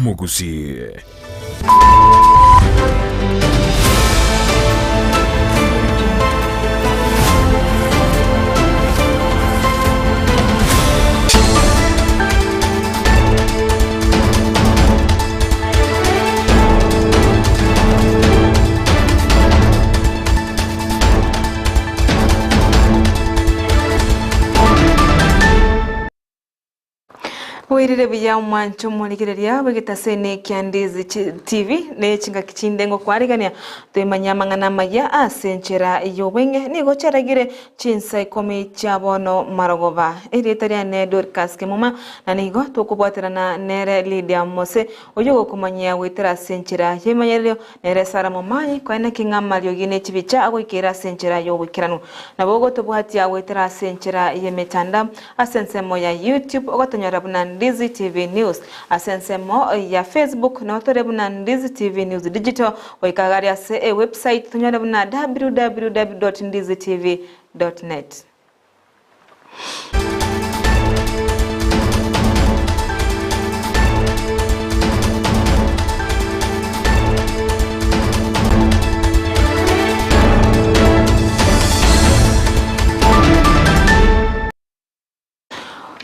Omogusii. Bwairire buya omwancho omorigereria bw'egetaseni kia Ndizi TV ne chingaki chinde ngokwarigania toimanye amang'ana amaya ase enchera y'obweng'e nigo chiaragire chinsa ikomi chia bono marogoba. Erieta riane Dorcas Kemuma na nigo tokobwaterana nere Lydia Mose oyio ogokomanyia goetera ase enchera y'emanyererio Nere Sara momanyi, koeneki ng'a amariogi ne chibicha agoikeire ase enchera y'oboikeranu. Nabo ogotobwatia goetera ase enchera y'emetandao ase ensemo ya YouTube ogotonyora buna Ndizi TV News. Ase ensemo ya Facebook nao tore buna Ndizi TV News Digital goika garia ase ewebsite tonyore buna www.ndizitv.net.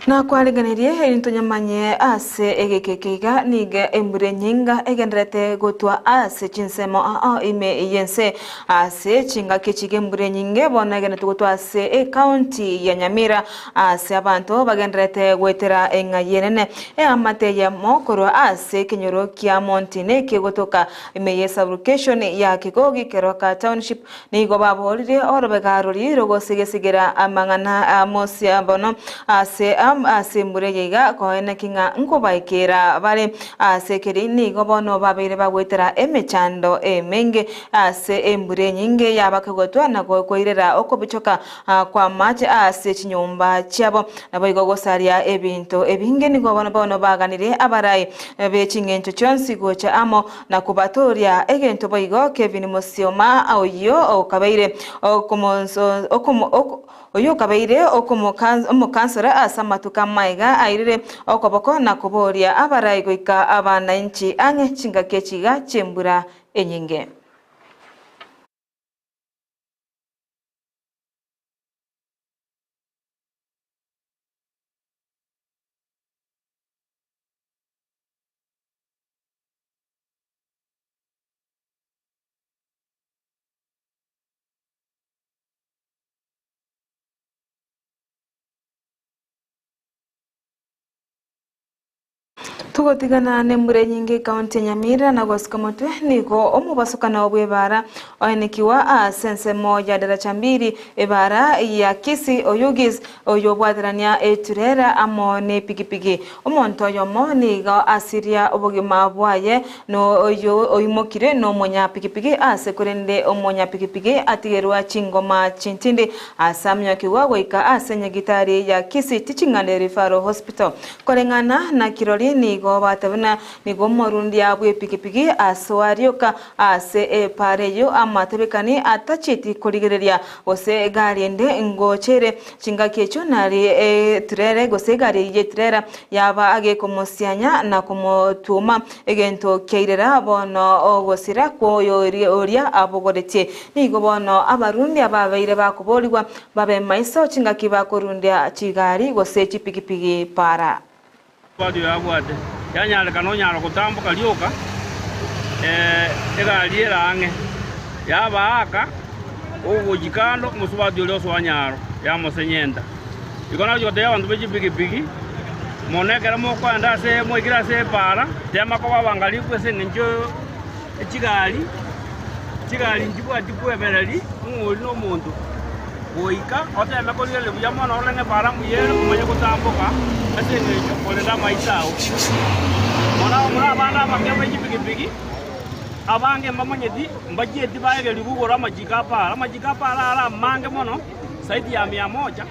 Nakwariganirie ebinto nyamanye ase egeka eke iga, nigo embura enyinga egendererete gotwa ase chinsemo ao ime y'ense. Ase chingaki echi iga embura enyinge bono egendererete gotwa ase ecounty ya Nyamira ase abanto bagendererete goetera eng'ai enene eamate eyemo korwa ase ekenyoro kia Montine kegotoka ime ye sublocation ya Kegogi Keroka Township Nigo baboririe orobega roria rogosegesegera amang'ana a Musa bono ase ase embura eye iga koeneki ng'a nkobaikera bare. Ase ekeri nigo bono babeire bagoetera emechando emenge ase embura enyinge yabakegotwa na koirera okobichoka kw'amache ase chinyomba chiabo. Naboigo gosaria ebinto ebinge nigo bono baganirie abarai be ching'encho chionsi gocha amo na kobatooria egento boigo Kevin Musioma oyio okabeire oyio okabeire omokansora ase amatuko amaiga airire okoboko na koboria abarai goika abanainchi ang'e chingaki echi iga chi'embura enyinge. Togotigana nembura enyinge ekaunti ya Nyamira na gosika motwe nigo omobasokano bw'ebaara oenekiwa ase ensemo ya Daraja Mbili, ebaara ya Kisii Oyugis oyobwaterania eturera amo nepigipigi. Omonto oyomo nigo asiria obogima bwaye, na oyio oimokire nomonyapigipigi ase korende omonyapigipigi atigerwa chingoma chintindi ase aminyokigwa goika ase nyagitari ya Kisii Teaching and Referral Hospital. Koreng'ana na kirori nigo batebana nigo omorundia bw'epigipigi asoa rioka ase epaara eyio amatebekani atachieti korigereria gose egari ende ngochere Chingaki echio nari eturere gose egari eyio y'eturera yaba agekomosianya na komotwoma egento kiairera bono ogosira kw'oyoria oria abogoretie. Nigo bono abarundi ababeire bakoborigwa babe maiso chingaki bakorundia chigari gose chipigipigi para. Bwate oyabwate, yanyarekana onyare gotamboka rioka, egari ere ang'e, yabaaka ogochia kando, omosubati oria osoa nyaro, yamosenyenta. Igo nagochia gotebia abanto be chipigipigi, mono ekero mokoenda ase mwaikire ase epaara, tema koba abangalifu ase eng'encho echigari, chigari nchibwati kwebereria ng'a oria na omonto. Goika oteme korigereria buya mono orore ng'a epaara mbuya ere, omanye gotamboka ase engencho korende amaiso ao. Mono abamura abande abake be chipigipigi, abange mbamanyeti, mbachieti baegerigwe igoro amachiko a paara. Amachiko a paara are amange mono, zaidi ya mia moja,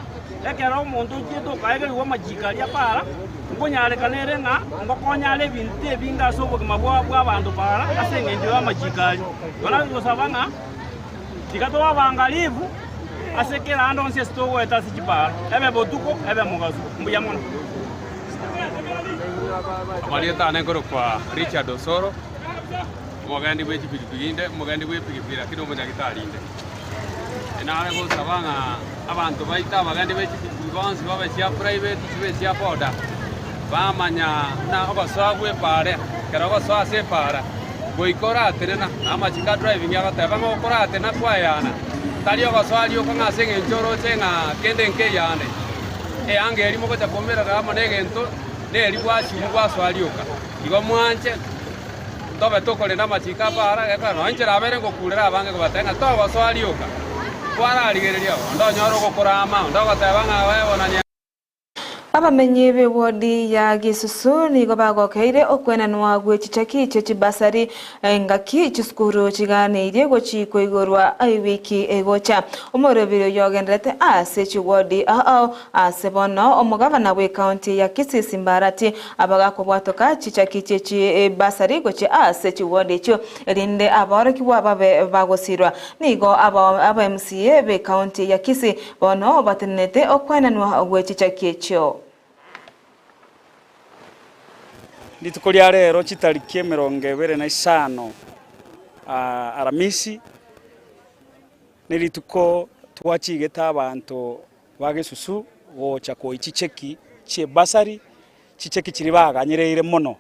ekero omonto ochiete okaegerigwa amachiko aria a paara, nkonyarekana ere ng'a ngokonya are ebinto ebinge ase obogima bwa bw'abanto paara ase engencho y'amachiko aria. Igo nare gosaba ng'a. Tiga tobe abangalifu ase kera aande onsi ase togoeta ase chipaara, ebe botuko, ebe mogaso. Mbuya mono. Amarieta ane nkorokwa Richard Osoro, omogendi bwe chipikipiki inde, omogendi bwe epikipiki lakini omonyagitari inde. Nare gosaba ng'a abanto baito abagendi be chipikipiki bonsi babe chia private chibe chia boda, bamanya buna ogosoa bwa epaara, ekero ogosoa ase epaara, goika oratenena, na amachiko a driving agoteba ng'a okoratenena kwayana, tari ogosoa rioka ng'a ase eng'encho oroche ng'a kende nkeyane. Eanga eria mogocha koumerana amo negento neri gwasimu gwasoa rioka. Igo mwanche tobe tokorenda amachiko a para, gekogera nonya inche nabeire ngokurera abange kobatebia ng'a togosoa rioka, kwararigereria onde onyore ogokorama, onde ogoteba ng'a wee bono nye. Abamenyi b'ewodi ya Gisusu nigo bagokeire okwenanwa gwe chicheki chie chibasari engaki chisukuru chiganeirie gochi koigorwa ewiki egocha. Omorobiri oyio ogenderete ase chiwodi ao ao ase bono omogavana bw'ecounty ya Kisii Simba Arati abagakobwatoka chichaki chie chibasari gochia ase chiwodi echio erinde abaorokigwa babe bagosirwa. Nigo aba MCA b'ecounty ya Kisii bono batenenete okwenanwa gwe chichaki echio. Rituko ria rero chitariki emerongo ebere na isano Aramisi, nerituko twachigete abanto ba Gesusu gocha koyia chicheki chi'ebasari, chicheki chiria baganyereire mono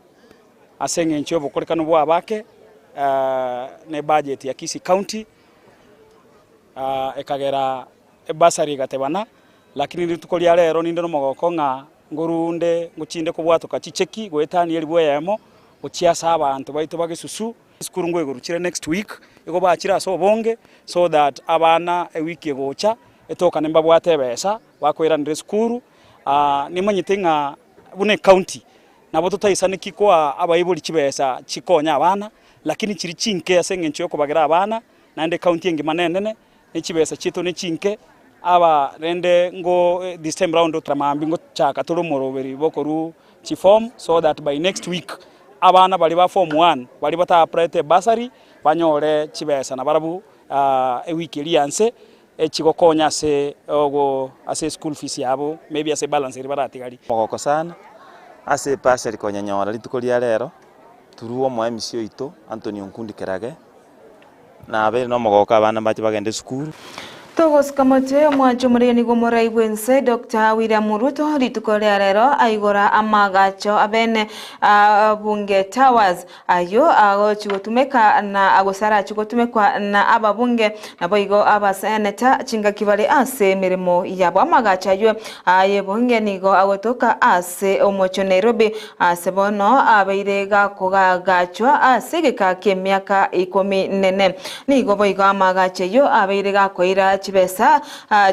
ase eng'encho y'obokorekanu bw'abake na ebudget ya Kisii County. Ekagera ebasari egatebana, lakini rituko ria rero ninde nomogoko ng'a ngorunde ngochinde kobwatoka chicheki goetania elifu eyemo gochia ase abanto baito ba Gesusu. Chisukuru ngoigorwa chire next week, igo bachire ase obonge so that abana ewiki egocha etokane mbabwate ebesa bakoiranera esukuru. Nimanyete ng'a buna ecounty nabo totaisaneki koa abaibori chibesa chikonya abana, lakini chiria chinke ase eng'encho yokobagera abana. Naende ekaunti engima nenene, ne chibesa chiaito ne chinke, aba rende ngo this time round mambia ngochaka tore omoroberi bokorwa chiform so that by next week abana baria ba form one baria bata applyete ebursary banyore chibesa nabarabwo ewiki eria ya nse echigokonya ase ogo ase eschool fees yabo maybe ase ebalance eria baratigarie. Mogoko sana ase ebursary konyenyora rituko ria rero through omo MC oito Anthony Onkundi Kerage. Nabeire nomogoko abana mbache bagende esukuru. Togosika motwe omwancho omoremi bw'omorai bw'ense Doctor William Ruto rituko ria rero aigora amagacho abene a Bunge Towers ayio agochi gotumeka na gose arachi gotumekwa na ababunge naboigo abaseneta chingaki bare ase emeremo yabo. Amagacho ayio ay'ebunge nigo agotoka ase omochie o Nairobi Ase bono abeire gakogagachwa ase egeka ki'emiaka ikomi nene. Nigo boigo amaagacho ayio abeire gakoira chibesa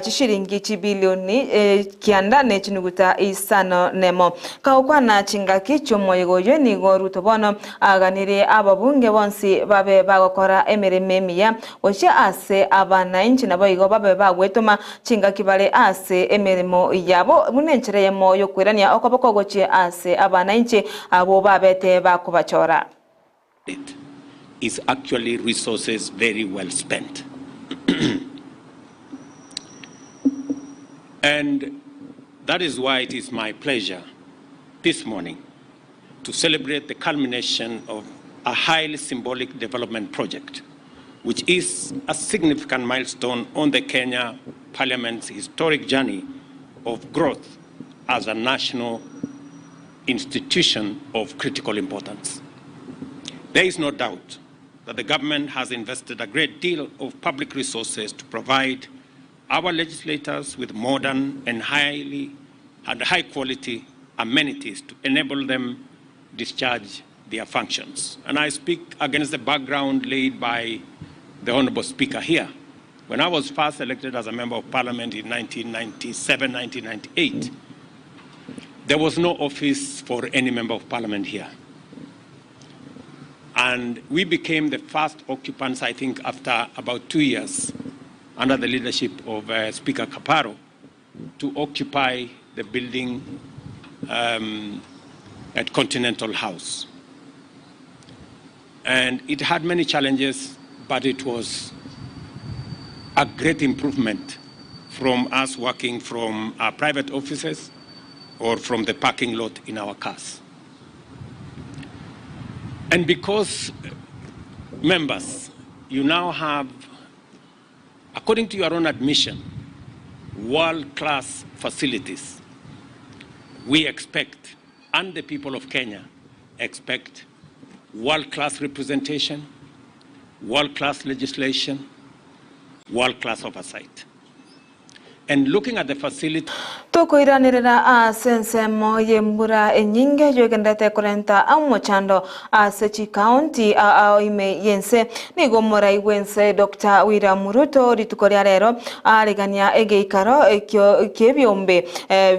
chishilingi chibilioni kianda ne chinuguta isano nemo. Kagokwana chingaki chi'omoyega oyio nigo Ruto bono aganirie ababunge bonsi babe bagokora emeremo emiya Gochia ase abanainchi naboigo babe bagwetoma chingaki bare ase emeremo yabo, buna enchera eyemo y'okoirania okoboko gochia ase abanainchi abwo babete bakobachora. It is actually resources very well spent. And that is why it is my pleasure this morning to celebrate the culmination of a highly symbolic development project, which is a significant milestone on the Kenya Parliament's historic journey of growth as a national institution of critical importance. There is no doubt that the government has invested a great deal of public resources to provide our legislators with modern and highly and high quality amenities to enable them discharge their functions. And I speak against the background laid by the Honorable Speaker here. When I was first elected as a Member of Parliament in 1997, 1998, there was no office for any Member of Parliament here. And we became the first occupants, I think, after about 2 years under the leadership of Speaker Kaparo to occupy the building at Continental House. And it had many challenges, but it was a great improvement from us working from our private offices or from the parking lot in our cars. And because, members, you now have, according to your own admission, world-class facilities, we expect, and the people of Kenya expect, world-class representation, world-class legislation, world-class oversight. And looking at the facility. Tokoiranerera ase ensemo y'embura enyinge eyio egendererete korenta omochando ase chikaunti ao ime y'ense. Nigo omorai bw'ense Doctor William Ruto rituko ria rero aregania egeikaro ekio ki'ebiombe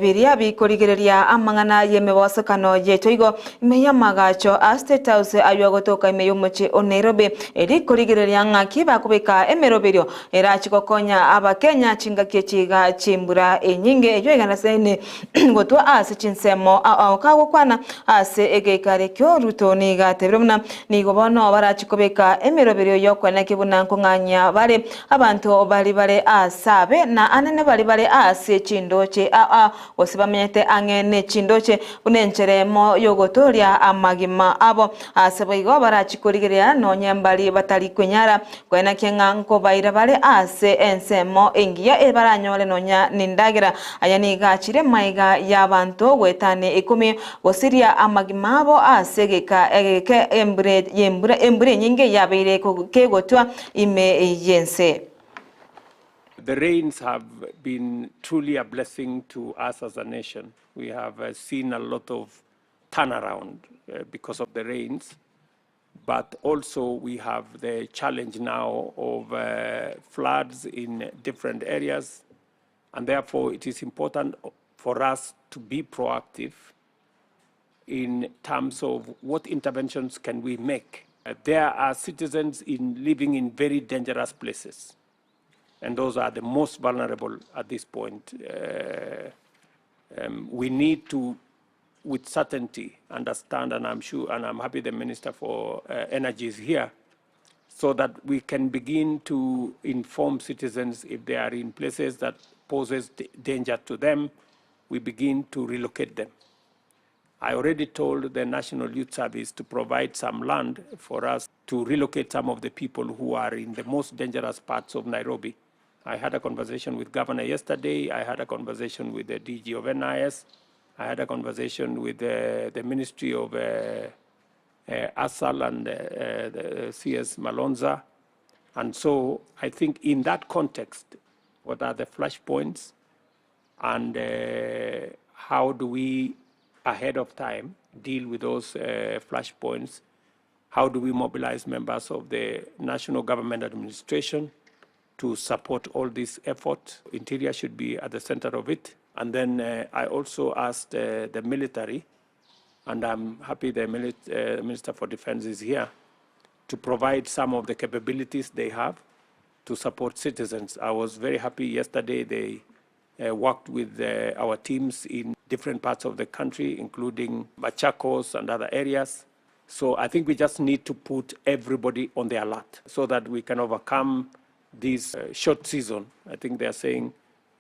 biria bikorigereria amang'ana y'emebosekano y'etoigo ime y'amagacho a State House ayio agotoka ime y'omochie o Nairobi eri korigereria ng'aki bakobeka emeroberio Erache gokonya Abakenya chingaki echi iga chi'embura enyinge eyio egendeseine gotwa ase chinsemo ao kagokwana ase egeikaro ekio Ruto nigo atebire buna nigo bono barache kobeka emeroberio y'okoenekia buna nkong'anyia bare abanto baria bare aase abe na anene baria bare ase chindoche ao gose bamenyete ang'e ne chindoche buna enchera emo y'ogotooria amagima abo. Ase boigo barachie korigereria nonye mbari batari kwenyara, koenekia ng'a nkobaira bare ase ensemo engiya ebaranyore nonya nendagera. Aya nigo achire maiga y'abanto goetania ikomi gosiria amagima abo ase egeka egeke embura embura enyinge yabeire kegotwa ime y'ense. The rains have been truly a blessing to us as a nation. We have uh, seen a lot of turnaround uh, because of the rains, but also we have the challenge now of uh, floods in different areas, and therefore it is important for us to be proactive in terms of what interventions can we make. Uh, there are citizens in living in very dangerous places, and those are the most vulnerable at this point. Uh, um, we need to, with certainty, understand, and I'm sure, and I'm happy the Minister for uh, Energy is here, so that we can begin to inform citizens if they are in places that poses danger to them, we begin to relocate them. I already told the National Youth Service to provide some land for us to relocate some of the people who are in the most dangerous parts of Nairobi. I had a conversation with Governor yesterday. I had a conversation with the DG of NIS. I had a conversation with the, the Ministry of uh, uh, ASAL and uh, the CS Malonza. And so I think in that context, what are the flashpoints and uh, how do we, ahead of time, deal with those uh, flashpoints? How do we mobilize members of the national government administration to support all this effort? Interior should be at the center of it. And then uh, I also asked uh, the military, and I'm happy the uh, Minister for Defense is here, to provide some of the capabilities they have to support citizens. I was very happy yesterday they uh, worked with uh, our teams in different parts of the country, including Machakos and other areas. So I think we just need to put everybody on the alert so that we can overcome this uh, short season. I think they are saying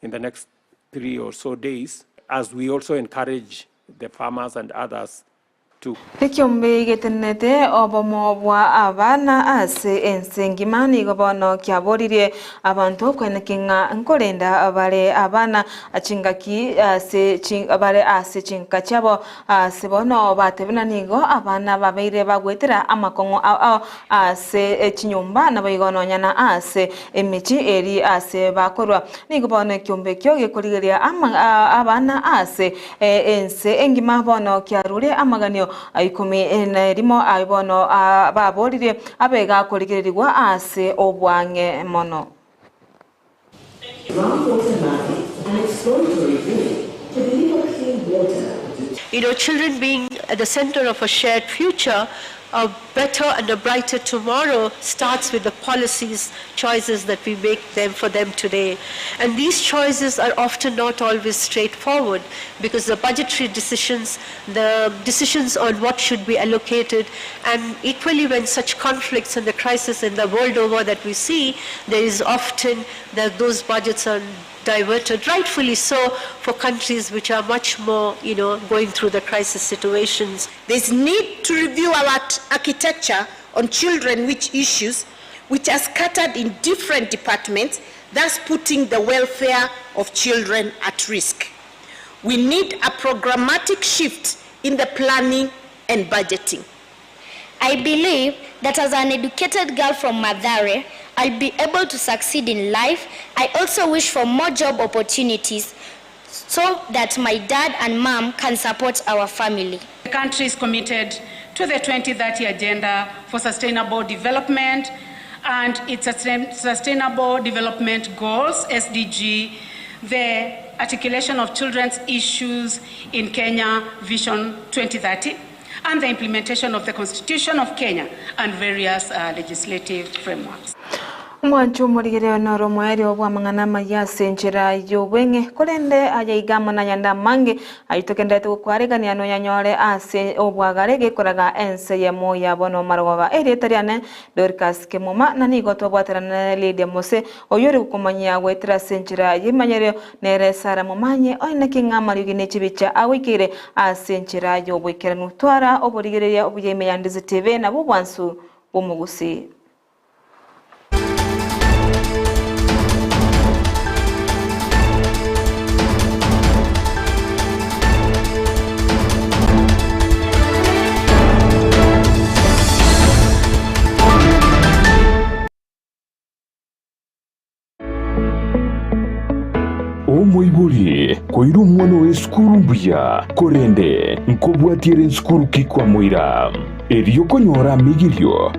in the next three or so days, as we also encourage the farmers and others Ekiombe getenenete obomo bwa abana ase ense engima nigo bono kiaboririe abanto koeneki ng'a nkorenda bare abana chingaki ase bare ase chinka chiabo ase bono batebena nigo abana babeire bagwetera amakong'o ao ao ase chinyomba naboigo nonya na ase emechi eri ase bakorwa. Nigo bono ekiombe ekio gekorigeria abana ase ense engima bono kiarure amaganio ikomi na erimo ayio bono baboririe abe gakorigererigwa ase obwang'e mono. You know, children being at the center of a shared future, a better and a brighter tomorrow starts with the policies, choices that we make them for them today. And these choices are often not always straightforward because the budgetary decisions, the decisions on what should be allocated, and equally when such conflicts and the crisis in the world over that we see, there is often that those budgets are diverted, rightfully so, for countries which are much more, you know, going through the crisis situations. There's need to review our architecture on children which issues which are scattered in different departments, thus putting the welfare of children at risk. We need a programmatic shift in the planning and budgeting. I believe that as an educated girl from Mathare, I'll be able to succeed in life. I also wish for more job opportunities so that my dad and mom can support our family. The country is committed to the 2030 Agenda for Sustainable Development and its Sustainable Development Goals, SDG, the articulation of children's issues in Kenya Vision 2030, and the implementation of the Constitution of Kenya and various legislative frameworks. Omwancho omorigererio noro omoerio bw'amang'ana amaya ase enchera y'obweng'e korende ayaiga amo nayande amange ayio togenderete gokwaregania noyanyore ase obwagare gekoraga ense eyemo ya bono marogoba. Erieta riane Dorcas Kemuma na nigo twabwaterana na Lydia Mose oyio ore gokomanyia goetera ase enchera y'emanyererio nere Sarah Momanye oineki ng'a amariogi ne chibicha agoikeire ase enchera y'oboikeranu. Twara oborigereria obuya ime ya Ndizi TV nabwo obwansu bw'omogusii. Omoibori koira omwana oye esukuru mbuya, korende nkobwatia ere nsukuru ki kwamoira? Erio konyora amigirio.